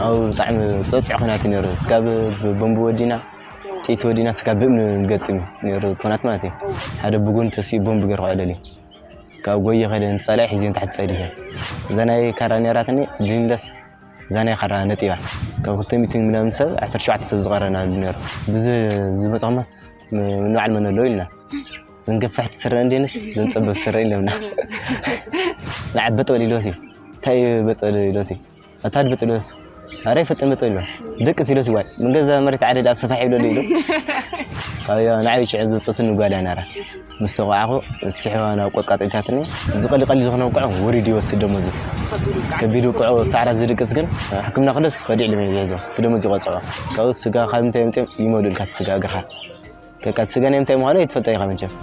ኣብ ብጣዕሚ ጸጽዕ ኩናት እዩ ነይሩ። ስጋብ ብቦምብ ወዲና፣ ጥይት ወዲና፣ ስጋብ ብእምኒ ንገጥም እዩ ነይሩ ኩናት ማለት እዩ። ሓደ ብጎኒ ተሲኡ ቦምብ ገይሩ ክዕለል እዩ። ካብ ጎየ ከደ ንጸላኢ ሒዝዮ ንታሕቲ ጸዲፈ። እዛ ናይ ካራ ነይራትኒ ድንለስ፣ እዛ ናይ ካራ ነጢባ። ካብ ክልተ ሚእቲ ምናምን ሰብ፣ ዓሰርተ ሸውዓተ ሰብ ዝቐረና ነይሩ። ብዚ ዝመጽእ ኹማስ ም-፣ ንባዕል መን ኣለዎ ኢልና። ዘን ገፋሕቲ ስረ እንዴንስ፣ ዘን ጸበብቲ ስረ ኢለምና። ንዓ በጥ በል ኢልዎሲ። እንታይ በጥ በል ኢልዎሲ? ኣታ በጥ ኢልዎስ? ኣረ ይፈጥን በጥ በል ኢልዎ። ደቅስ ኢልዎሲ ዋይ። ምን ገዛ መሬት ዓደድ ኣስፋሕ ይብለሉ ኢሉ። ካብ ንዓይ ሽዑ ዘውፅእትኒ ጓል እያ ነራ። ምስ ተቆዓኹ፣ ስሒዋ ናብ ቆጥቃጥ ኢታትኒ። እዚ ቀሊ ቀሊ ዝኾነ ውቅዑ ወሪዱ ይወስድ ደሞዙ። ከቢዱ ውቅዑ ኣብቲ ዓራት ዝድቅስ ግን፣ ሕክምና ክደስ ከዲዕ ኢሎም እዮም ዝሕዞ። እቲ ደሞዝ ይቆጽዖ። ካብኡ ስጋ ካብ ምንታይ የምፅኦም? ይመልኡልካ እቲ ስጋ እግርኻ። ከቃ እቲ ስጋ ናይ ምንታይ ምዃኑ ኣይትፈልጦ ኢኻ መቸም።